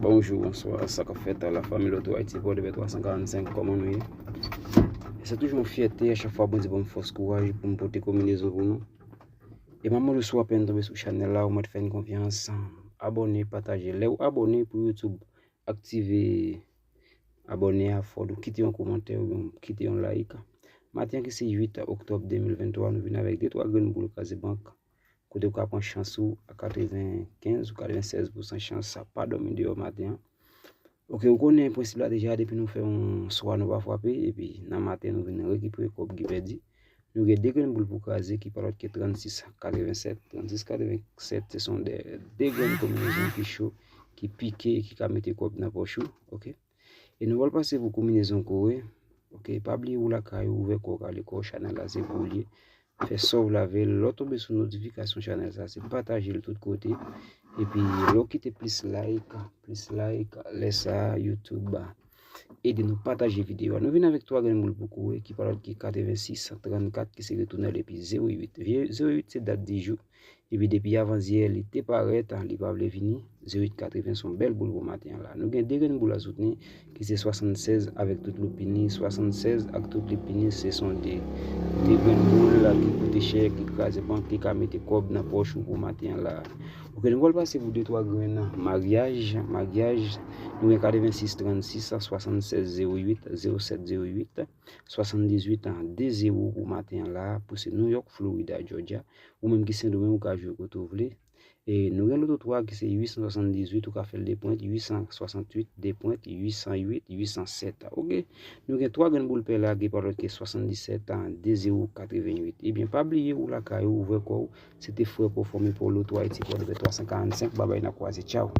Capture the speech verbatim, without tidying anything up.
Bonjou, bonswa, sa k ap fèt la fanmi Loto Ayiti Pòdepè twa san karannsenk, kòman nou ye? E se toujou yon fyète a chak fwa Bondye ban m fòs kouraj pou m pote konbinezon pou nou. E m ap mande w si w apèn tonbe sou chanèl la, ou mèt fè n konfyans, abòne, pataje. Lè w abòne pou YouTube, aktive abòne a, fò w kite yon kòmantè oubyen kite yon like. Maten an ki se uit oktòb de mil venntwa, nou vin avèk de twa grenn boul kraze bank. Kote w ka pran chans ou a katrevenkenz ou katrevennsèz pousan chans, sa pa dòmi deyò maten an. Oke, ou konnen prensip la deja, depi nou fè yon swa nou pa frape, epi nan maten nou vin rekipere kòb ki pèdi. Nou gen de grenn boul pou kraze ki pa lòt ke trannsis katrevennsèt. Trannsis katrevennsèt se son de, de grenn konbinezon ki cho, ki pike, ki ka mete kòb nan pòch ou, oke? E nou pral pase pou konbinezon kore. Oke, pa bliye ou lakay ou, ouvè kò w, kale kò w, chanèl la se pou ou l ye. Fè sa w vle avè l. Lè w tonbe sou notifikasyon chanèl sa, se pataje l tout kote. Epi lè w kite plis like, plis like, lè sa a YouTube ede nou pataje videyo a. Nou vin avèk twa grenn boul pou kouri ki pa lòt ki katrevensis, trannkat ki se retounèl epi zewo uit. Zewo uit se dat di jou. Epi depi avanzyè li te parèt, li pa vle vini. Zewo uit katreven se yon bèl boul pou maten an la. Nou gen de grenn boul a soutni ki se swasannsèz avèk tout loupini, swasannsèz ak tout loupini se son de, de grenn boul ki koute chè, ki kraze bank, ki ka mete kòb nan pòch ou pou maten an la. Oke, nou pral pase pou de twa grenn maryaj, maryaj, nou gen katrevensis trannsis, swasannsèz zewo uit, zewo sèt zewo uit, swasanndizuit de zewo pou maten an la, pou se New York, Florida, Georgia, ou menm ki Sendomeng ou ka jwe kote w vle. E nou gen loto twa ki se uit san swasanndizuit, ou ka fè l de pwent, uit san swasanntuit, de pwent, uit san uit, uit san sèt. Oke? Nou gen twa grenn boul pè la ki pa lòt ke swasanndisèt de zewo katrevenuit. Ebyen, pa bliye ou lakay ou, ouvè kò w, se te frè pòfòme pou Loto Ayiti Pòdepè twa san karannsenk, babay n a kwaze, tchaw.